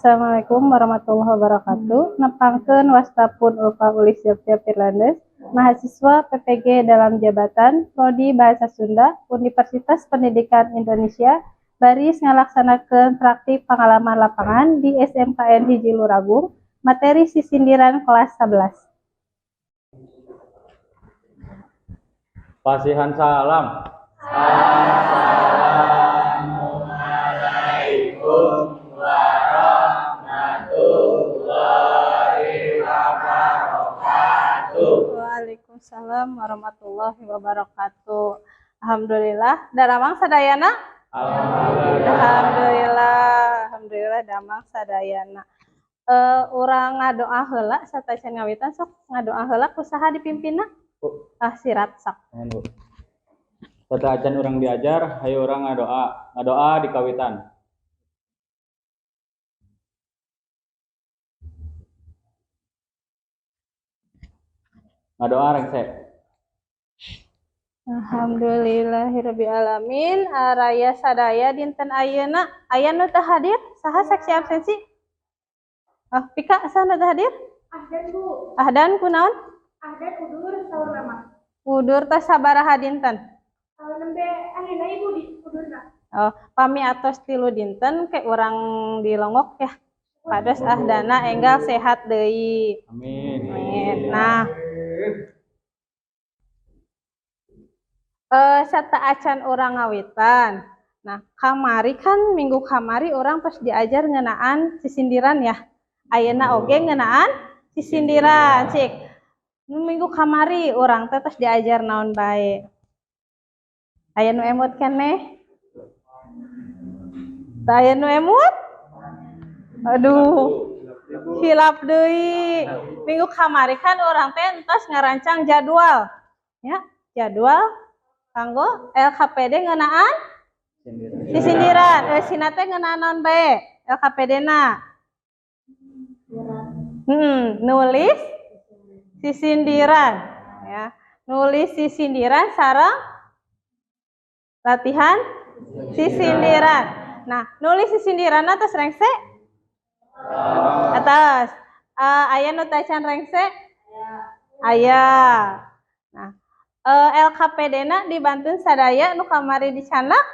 Assalamualaikum warahmatullahi wabarakatuh. Nepangkeun wasta pun Ulfa Ulis Yopia Firlandes, mahasiswa PPG dalam jabatan Prodi Bahasa Sunda Universitas Pendidikan Indonesia, baris ngalaksanakeun praktik pengalaman lapangan di SMKN 1 Luragung, materi sisindiran kelas 11. Pasihan salam. Assalamualaikum warahmatullahi wabarakatuh. Waalaikumsalam warahmatullahi wabarakatuh. Alhamdulillah, daramang sadayana? Alhamdulillah. Alhamdulillah, alhamdulillah damang sadayana. Urang ngadoa heula satacan ngawitan, sok ngadoa heula ku saha dipimpinna? Bu. Ah, sirat sok. Nuhun, Bu. Sateuacan urang diajar, hayu urang ngadoa. Ngadoa di kawitan. Ngadoa rengse. Alhamdulillahirabbil alamin. Araya sadaya dinten ayeuna. Aya nu teu hadir? Saha saksi absensi? Ah, Pika, saha nu teu hadir? Ahdan, Bu. Ahdan kunaon? Ahdan udur saur nama. Udur teh sabaraha dinten? Nembe ayeuna, Ibu, di udurna. Oh, pami atos 3 dinten ke urang dilongok ya. Pados Ahdana enggal sehat deui. Amin. Amin. Nah, sateuacan urang ngawitan. Nah, kamari kan minggu kamari urang tos diajar ngeunaan sisindiran ya. Ayeuna oge ngeunaan sisindiran, cik. Minggu kamari urang teh tos diajar naon bae. Aya nu emut keneh? Teu aya nu emut? Aduh, hilap deui. Minggu kamari kan urang teh entos ngarancang jadwal. Ya, jadwal kanggo LKPD ngeunaan sisindiran. Sina teh ngeunaan naon bae LKPD na? Nulis sisindiran ya. Nulis sisindiran sareng latihan sisindiran. Nah, nulis sisindiran atas rengse? Atas. Aya nu tacan rengse? Aya. Nah, LKPD na dibantun sadaya nu kamari dicanak?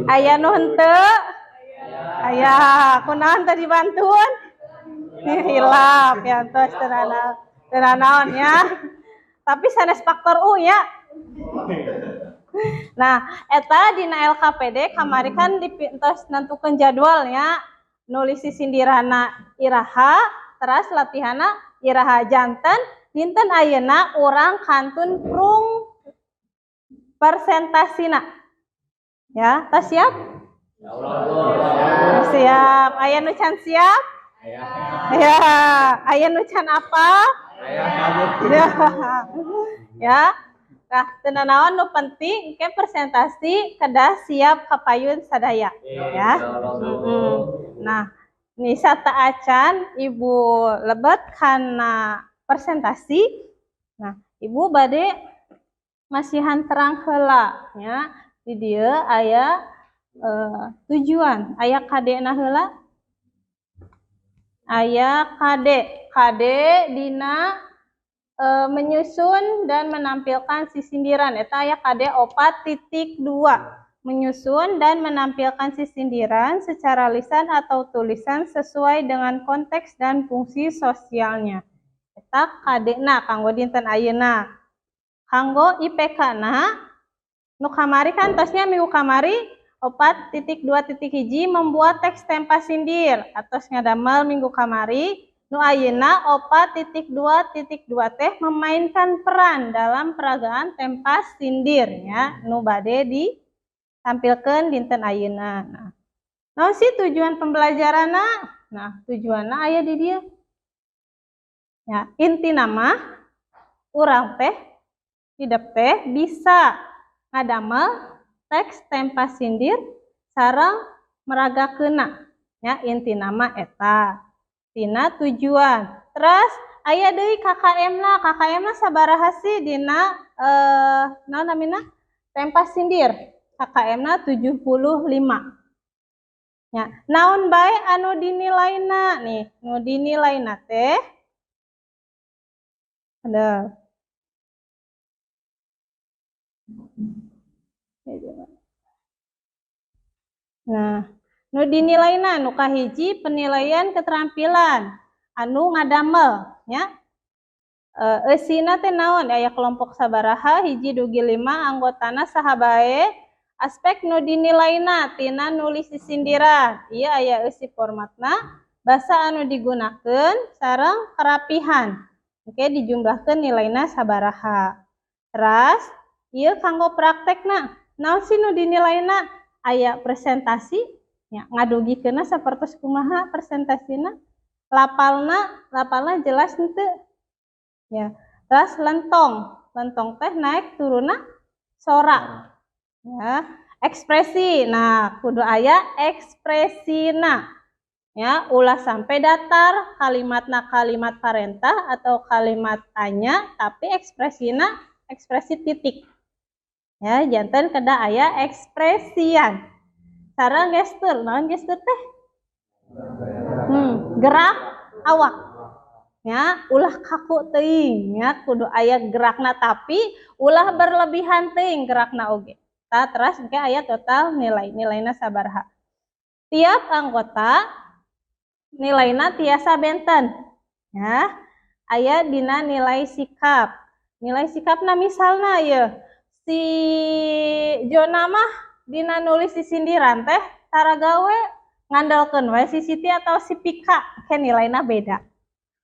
Aya nu henteu? Aya. Kunaon teu dibantun? Hilap ya, tos teu nanaon ya. Tapi sanes faktor U ya. Nah, eta dina LKPD kamari kan tos nentukeun jadwalnya, nulis sisindirana iraha, teras latihana iraha, janten dinten ayeuna urang kantun prung persentasina. Ya, tos siap? Siap. Aya nu can siap? Ya, aya nu can apa? Ya. Ya. Nah, teu nanaon nu penting ke presentasi kedah siap kapayun sadaya ya. Nah, nisa acan Ibu lebet kana presentasi. Nah, Ibu bade masihan terang heula nya. Di dieu aya tujuan, aya KD na heula. Aya KD, KD dina menyusun dan menampilkan sisindiran. Eta aya KD 4.2. Menyusun dan menampilkan sisindiran secara lisan atau tulisan sesuai dengan konteks dan fungsi sosialnya. Eta KD na kanggo dinten ayeuna. Kanggo IPK na nu kamari kan tosnya minggu kamari 4.2.1 membuat teks tempa sindir atos ngadamel minggu kamari. Nu ayeuna 4.2.2 teh memainkan peran dalam peragaan tempas sindir ya, nu bade ditampilkeun dinten ayeuna. Nah, naon sih tujuan pembelajaranna? Nah, tujuanna aya di dieu. Ya, intina mah urang teh hidep teh bisa ngadamel teks tempas sindir sareng meragakeunna. Ya, intina mah eta. Tina tujuan. Terus aya deui KKM na, KKM na sabaraha sih dina naon namina? Tempas sindir. KKM na 75. Ya, naon bae anu dinilaina nih, nu dinilaina teh ada. Nah, nu dinilaina nu kahiji penilaian keterampilan anu ngadamel nya. Eusina teh naon, aya kelompok sabaraha, 1 dugi 5, anggotana saha bae, aspek nu dinilaina tina nulis sisindiran. Ieu aya eusi formatna, basa anu digunakeun sareng kerapihan. Oke, dijumlahkeun nilaina sabaraha. Teras ieu kanggo praktekna, naon sih nu dinilaina? Aya presentasi nya, ngadugikeunna sapertos kumaha presentasina, lapalna, lapalna jelas henteu ya. Terus lentong, lentong teh naik turunna sora ya. Ekspresi, nah kudu aya ekspresina ya, ulah sampai datar kalimatna, kalimat parentah atau kalimat tanya, tapi ekspresina ekspresi titik ya, janten kedah aya ekspresian. Sareng gestur, naon gestur teh? Gerak awak ya, ulah kaku teuing ya, kudu aya gerakna tapi ulah berlebihan teuing gerakna oge. Tah, teras engke aya total nilai, nilaina sabaraha. Tiap anggota nilaina tiasa benten ya, aya dina nilai sikap. Nilai sikapna misalna ye si Jona mah dina nulis sisindiran teh tara gawe, ngandalkeun we si Siti atau si Pika, ke nilaina beda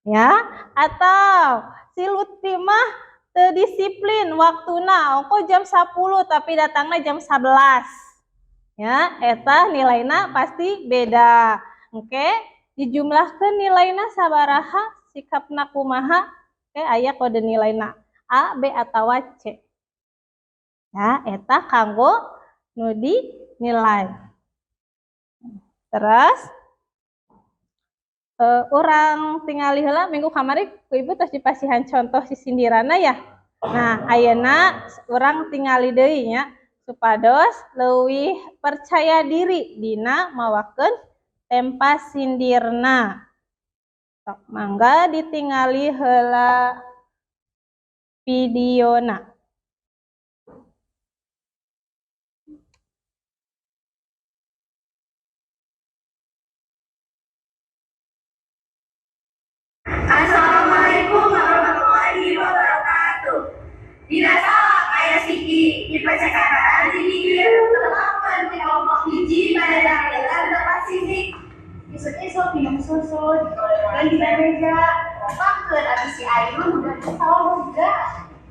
ya. Atau si Lutfi mah teu disiplin waktuna, ongko jam 10 tapi datangna jam 11 ya, eta nilaina pasti beda. Oke, dijumlahkeun nilaina sabaraha, sikapna kumaha, oke aya kode nilaina A, B atau C ya, eta kanggo nu dinilai. Terus urang tingali heula, minggu kamari ku ibu tos dipasihan contoh sisindirana ya. Nah, ayeuna urang tingali deui nya supados leuwih percaya diri dina mawakeun tempas sindirna. Sok mangga ditingali heula videona. Assalamualaikum warahmatullahi wabarakatuh. Dina sawah aya siki di percakapan di tepangkeun di kelompok hiji pada dagelan tempat sisik. Isuk-isuk minum susu, dikolekan di meja. Tepangkeun abis si Ayu udah sawah juga.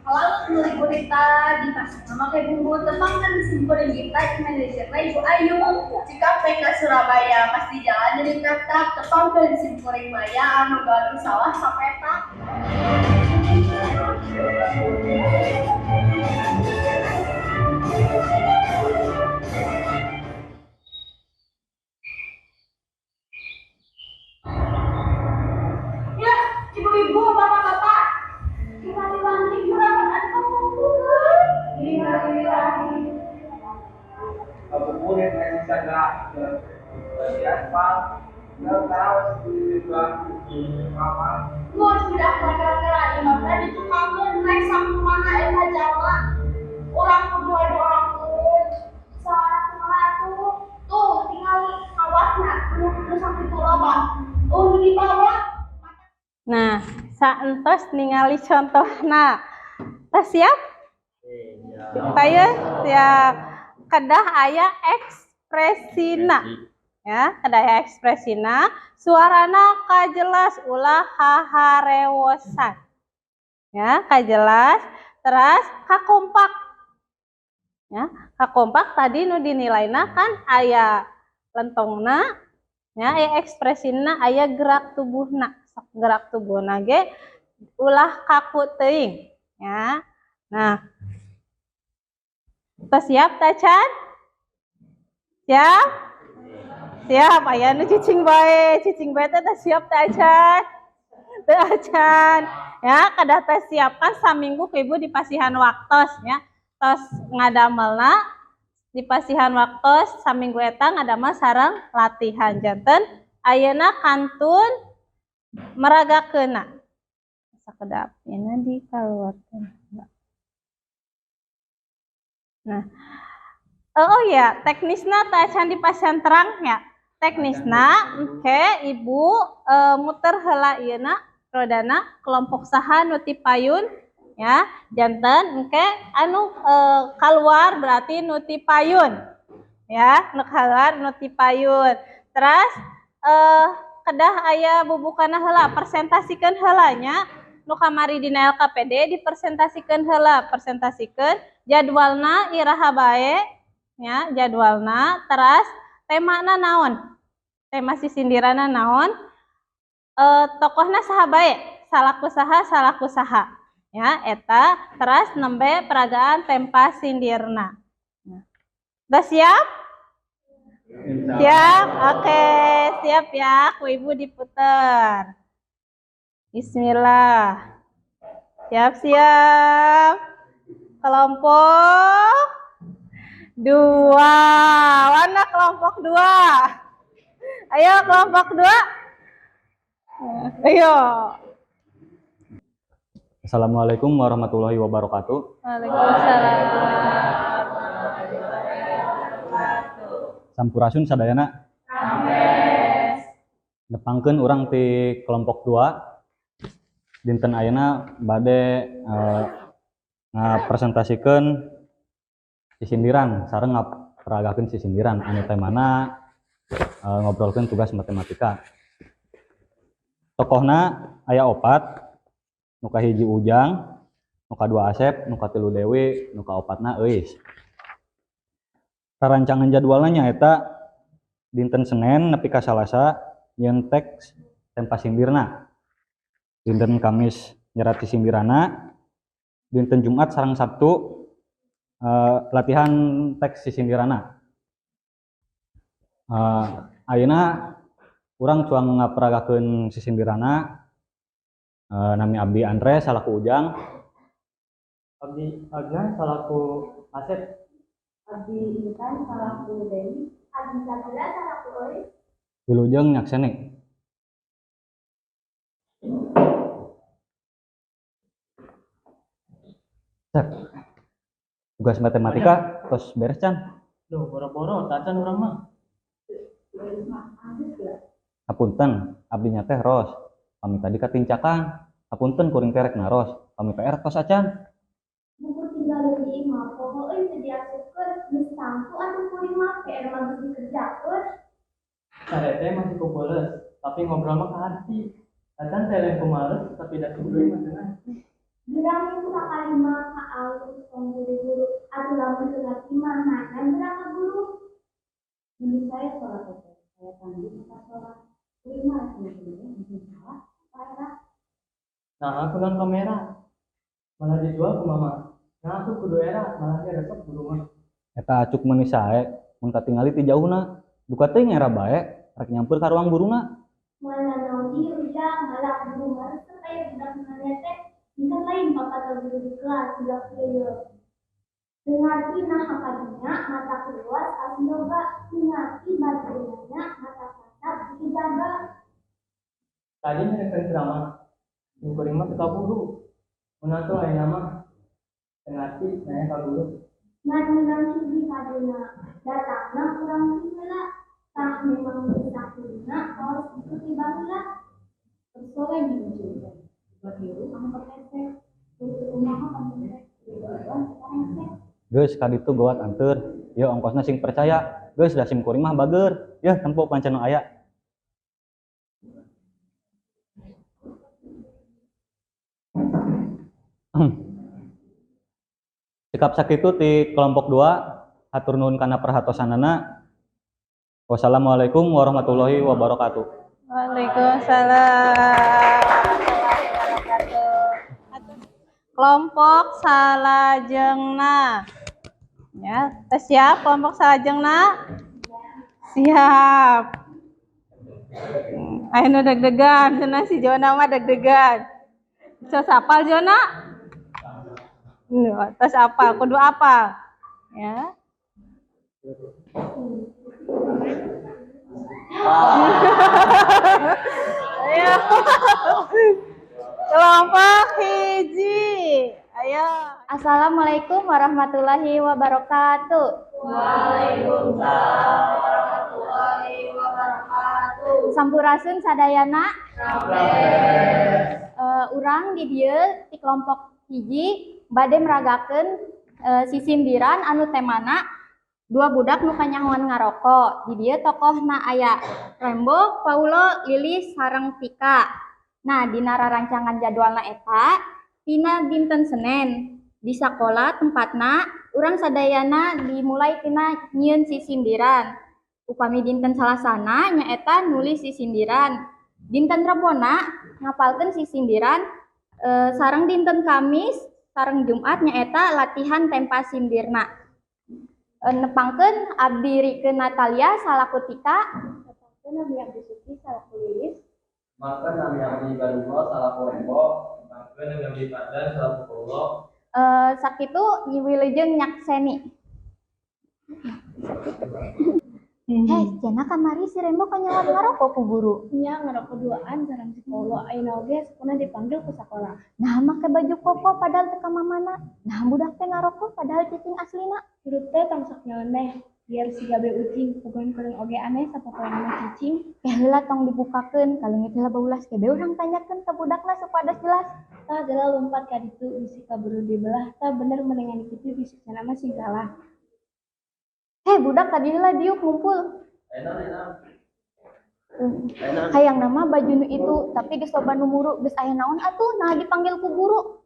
Kalau nuli gurita dimasak make bumbu, tepangkeun simpuling kita manajerna Ibu Ayu. Cikampek ke Surabaya pasti jalan jadi tetap, tepangkeun simkuring maya anu gaduh sawah sapetak. Ya, ibu-ibu, bapak-bapak. Innalillahi juragan anu kumpulkeun. Innalillahi. Ngabuburit aya sisa di aspal, tahu mama. Mun sudah gara-gara imamna ditukangeun naik sakumaha eta jalma. Urang kudu aya orang turun. Salah kumaha atuh? Tuh tinggal kawatna nu nu sakitu loba. Nu dibawa. Nah, saentos ningali contohna. Tah siap? Taya siap. Kedah aya ekspresina. Ya, kedah aya ekspresina, suarana kajelas ulah haharewosan. Ya, kajelas, teras kakompak. Ya, kakompak tadi nu dinilaina kan aya lentongna, ya aya ekspresina, aya gerak tubuhna. Sok gerak tubuhna ge ulah kaku teuing, ya. Nah, tos siap tacan? Siap? Siap, aya nu cicing bae, cicing bae teh teh siap teh acan. Teu acan. Ya, kedah teh siapkan saminggu ku ibu dipasihan waktos ya. Tos ngadamelna Dipasihan waktos saminggu eta ngadamel sareng latihan. Janten ayeuna kantun meragakeunna. Sakedap ini dikeluarkan. Nah, oh ya, teknisna tacan dipasihan terang ya. Teknisna engke Ibu muter heula ieuna rodana kelompok saha nu ti payun ya. Janten engke anu keluar berarti nu ti payun ya, nu keluar nu ti payun. Terus kedah aya bubukana heula, presentasikeun heula nya. Nu kamari dina LKPD dipresentasikeun heula, presentasikeun jadwalna iraha bae ya, jadwalna, teras temana naon, tema sisindirana naon, tokohna saha bae, salaku saha, salaku saha ya eta, teras nembe peragaan tempas sindirna. Nah. Udah siap? Siap? Oke, siap ya. Ku Ibu diputer. Bismillah. Siap, siap. Kelompok dua. Mana kelompok dua? Ayo kelompok dua. Ayo. Assalamualaikum warahmatullahi wabarakatuh. Waalaikumsalam. Sampurasun sadayana. Nepangkeun urang ti kelompok 2. Dinten ayeuna bade ngapresentasikeun sisindiran sareng ngaperagakeun sisindiran anu temana ngobrolkeun tugas matematika. Tokohna aya opat, nu kahiji Ujang, nu kadua Asep, nu katilu Dewi, nu kaopatna Euis. Rarancangan jadwalna nyaeta dinten Senin nepi ka Salasa nyieun teks tempas sindirna. Dinten Kamis nyerat sisindirana, dinten Jumat sareng Sabtu latihan teks sisindirana. Ayeuna urang cuang ngaperagakeun sisindirana. Nami abdi Andre salaku Ujang. Abdi Agna salaku Asep. Abdi Intan salaku Dewi. Abdi Sabila salaku Euis. Wilujeng nyakseni. Sep. Tugas matematika tos beres can? Duh, boro-boro tacan urang mah. Hapunten, abdi nya teh ros. Pami tadi katincakan. Hapunten kuring teh rek naros. Pami PR tos acan? Buku tinggal di imah poho euy teu diasupkeun, geus tangtu atuh kuring mah PR mah geus dikerjakeun. Sare teh masih kuboles, tapi ngobrol mah ka hati. Tacan teh lain ku males, tapi da kuring mah teu ngarti. Gerang minggu sakali mah ka alus tong buru-buru, atuh lamun teu ngarti mah nanya geura ka guru. Mending saya sholat teh, saya tanggung maka sholat. Kuring mah sebenarnya mungkin salah apa era. Nah, aku non kamera. Malah dijual ku mama. Nah, aku kudu era, malah dia resep guru mah. Eta acuk meuni sae, mun katingali ti jauhna. Duka teuing era bae, rek nyampeur ka ruang guruna. Moal nanaon ieu Ujang, malah guru mah resep aya budak nanya teh. Bisa lain papa guru di kelas budak ieu. Teu ngarti naha kadinya mata keluar kasih yoga, teu ngarti batur nanya mata mantap dijaga. Tadi ngerekeun ceramah. Nu kuring mah teu kaburu. Mun atuh ayeuna mah teu ngarti nanya ka guru. Ngan meunang hiji kadena, datangna kurang ti heula. Tah memang geus sakulina harus ikuti baheula. Tersoleh nih ujung buat hirup anu pertesek. Kudu kumaha pantes teh, rengse. Geus ka ditu gawat anteur. Yeuh ongkosna sing percaya. Geus da sim kuring mah bageur. Yeuh tempo pancen nu aya. Cekap sakitu ti kelompok 2, hatur nuhun kana perhatosanana. Wassalamualaikum warahmatullahi wabarakatuh. Waalaikumsalam warahmatullahi wabarakatuh. Kelompok salajengna. Ya, tes siap kelompok salajengna? Siap. Ayo nu deg-degan, cenah si Jona mah deg-degan. Bisa apal Jona? Tos apa? Kudu apa? Ya. Ayo. Kelompok hiji. Ayo. Assalamualaikum warahmatullahi wabarakatuh. Waalaikumsalam warahmatullahi wabarakatuh. Sampurasun sadayana. Urang di dieu ti kelompok hiji bade meragakeun sisindiran anu temana dua budak nu kanyahoan ngaroko. Di dieu tokohna aya Rembo, Paulo, Lilis sareng Tika. Nah, dina rarancangan jadwalna eta tina dinten Senen di sakola tempatna urang sadayana dimulai tina nyieun sisindiran. Upami dinten Salasana nyaeta nulis sisindiran. Dinten Rebona ngapalkeun sisindiran, sareng dinten Kamis sareng Jumat nyaeta latihan tempas sindirna. Nepangkeun abdi Rike Natalia salaku Tika. Nepangkeun abdi Abdi Suki salaku Lilis. Mangkeun nami abdi Badugo salaku Rembo. Mangkeun nami abdi Padan salaku Paulo. Sakitu wilujeng nyakseni. Heh, cenah kamari si Rembo kanyahoan ngarokok ku guru. Nya, ngarokok duaan sareng si Paulo, ayeuna oge sakola dipanggil ku sakola. Nah, make baju koko padahal teu ka mamana. Nah, budak teh ngarokok padahal cicing aslina. Hirup teh tong sok nyeleneh, biar siga be ucing, puguhan kuring oge aneh sapopoena mah cicing. Ke heula tong dibukakeun, kaleungit heula baulas ke be urang tanyakeun ka budakna supados jelas. Tah, geura lumpat ka ditu bisi kaburu dibelah, tah bener mendingan kitu bisi cenah mah sing salah. Heh, budak tadi heula diuk ngumpul. Enak enak. Hayang nama baju nu itu, tapi geus loba nu muru, geus aya naon atuh nah dipanggil ku guru.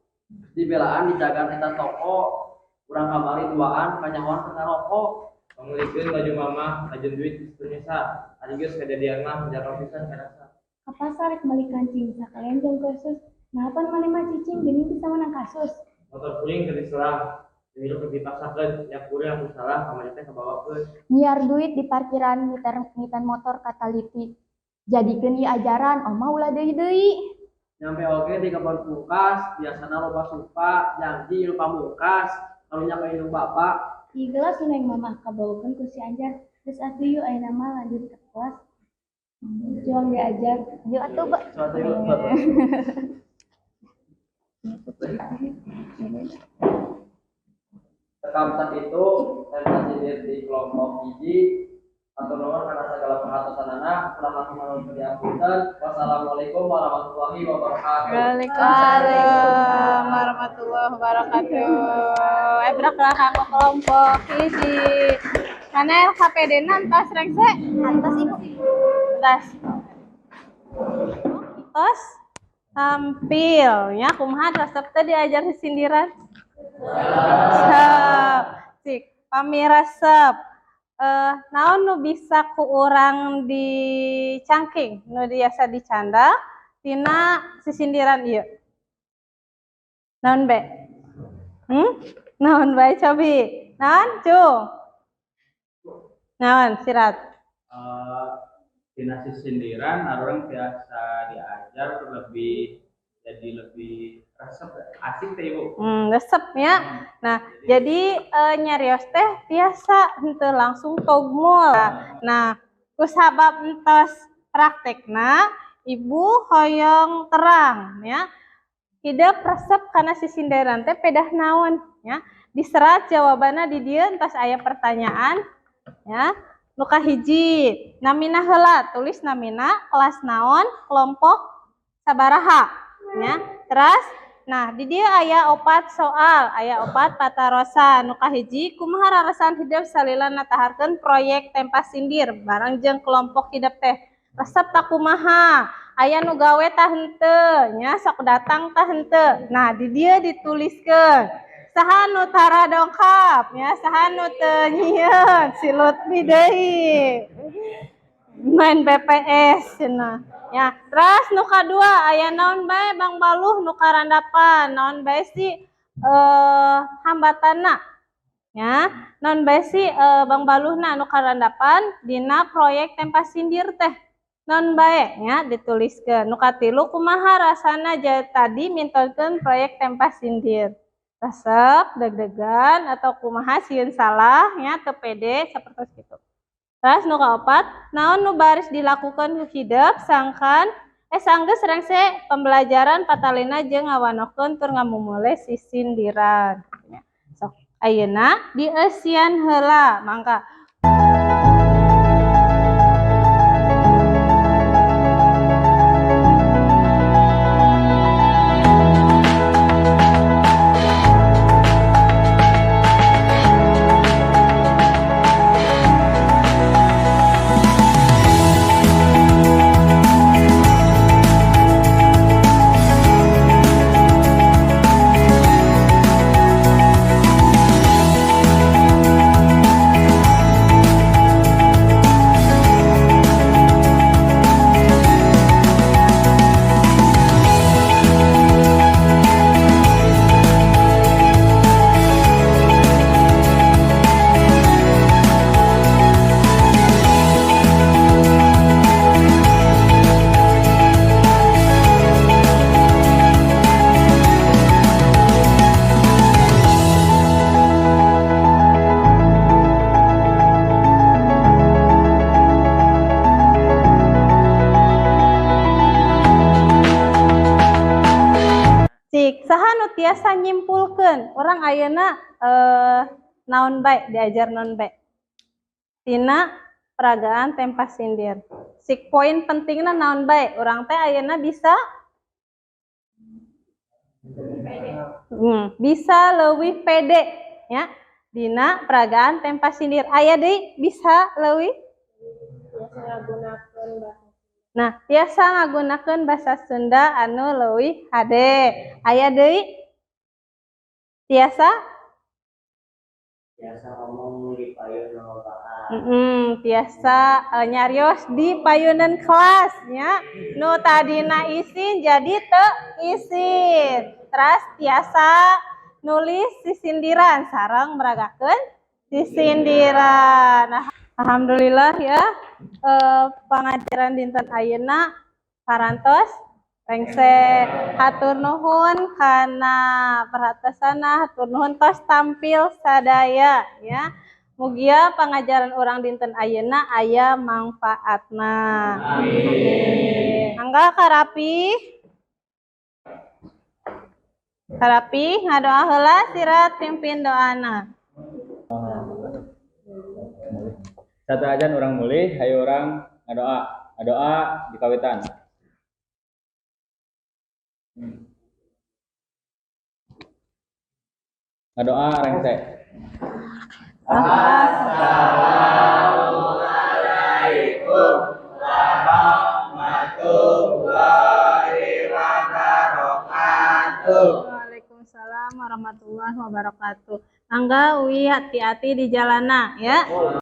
Dibelaan dijagaan eta toko, urang kamari duaan kanyahoan kana rokok. Pangmeulikeun baju mama, kajeun duit geus nyesa. Ari geus kajadian mah jatuh pisan karasa. Ka pasar rek meuli kancing sakalian jeung khusus. Nah, pan maneh mah cicing geuning bisa menang kasus. Motor kuring keur diselang, hirup keur dipaksakeun, nya kuring aku salah kamari teh kabawakeun. Nyiar duit di parkiran ngiten motor kataliti. Jadikeun ieu ajaran, oma ulah deui-deui. Nyampe oge di kebon kulkas, biasana loba suka, janji nu pamungkas, karunya ka indung bapak. Ih, gelas nu neng mamah kabawakeun ku si Anjar. Geus atuh yuk ayeuna mah lanjut ke kelas. Juang diajar. Yuk atuh, Ba. Suatu yuk. Rekam itu tempat sindir di kelompok hiji atau nomor karena segala perhatosan anak kurang lebih mohon diapunten. Wassalamualaikum warahmatullahi wabarakatuh. Waalaikumsalam warahmatullahi wabarakatuh. Ebrak lah kanggo kelompok hiji. Mana LKPD na entos rengse? Atas, Ibu. Entos. Entos tampil ya, kumaha resep teh diajar sindiran? Resep. Cik, pami resep. Naon nu bisa ku urang dicangking, nu biasa dicanda tina sisindiran ieu? Naon be? Naon bae cobi? Naon, Cu? Naon, sirat? Tina sisindiran urang biasa diajar lebih jadi lebih resep, asik teh, Ibu. Resep ya. Nah, jadi nyarios teh biasa henteu langsung togmol. Nah, kusabab entos praktekna, Ibu hoyong terang ya. Hidep resep kana sisindiran teh pedah naon ya. Diserat jawabanna di dieu entos aya pertanyaan ya. Nu kahiji, namina heula, tulis namina, kelas naon, kelompok sabaraha ya. Terus nah di dieu aya opat soal, aya opat patarosan. Nu kahiji, kumaha rarasaan hidep salila nataharkeun proyek tempas sindir bareng jeung kelompok hidep teh? Resep tah kumaha? Aya nu gawe tah henteu nya, sok datang tah henteu? Nah, di dieu dituliskeun. Saha nu tara dongkap ya, saha nu teu nyieun, si Lutfi deui. Main PPS cenah. Ya, terus nu kadua aya naon bae Bang Baluh nu karandapan, naon bae sih hambatanna? Ya, naon bae sih Bang Baluhna nu karandapan dina proyek tempas sindir teh? Naon bae nya dituliskeun. Nu katilu, kumaha rasana tadi mintonkeun proyek tempas sindir? Resep, deg-degan atau kumaha, sieun salah nya, teu pede sapertos kitu. Terus nu kaopat, naon nu baris dilakukan ku hidep sangkan sanggeus rengse pembelajaran patalina jeung ngawanohkeun tur ngamumule sisindiran. Sok, ayeuna dieusian heula, mangga. Cik, saha nu tiasa nyimpulkeun urang ayeuna naon bae, diajar naon bae tina peragaan tempas sindir? Sik, poin pentingna naon bae urang teh ayeuna bisa bisa leuwih pede ya dina peragaan tempas sindir. Aya deui bisa leuwih? Nah, tiasa ngagunakeun bahasa Sunda anu leuwih hade. Aya deui? Tiasa? Biasa ngomong di payun lobaan. Tiasa nyarios di payunan kelas nya. Nu tadina isin jadi teu isin. Terus tiasa nulis sisindiran sareng meragakeun sisindiran. Nah, alhamdulillah ya, pangajaran dinten ayeuna parantos rengse. Hatur nuhun kana perhatosana, hatur nuhun tos tampil sadaya ya. Mugia pangajaran urang dinten ayeuna aya mangfaatna. Amin. Mangga karapi. Karapi ngadoa heula, sirat pimpin doana. Sateuacan urang mulih, hayu urang ngadoa. Ngadoa dikawitan. Ngadoa rengse. Assalamualaikum warahmatullahi wabarakatuh. Waalaikumsalam warahmatullahi wabarakatuh. Mangga uih, hati-hati di jalana ya.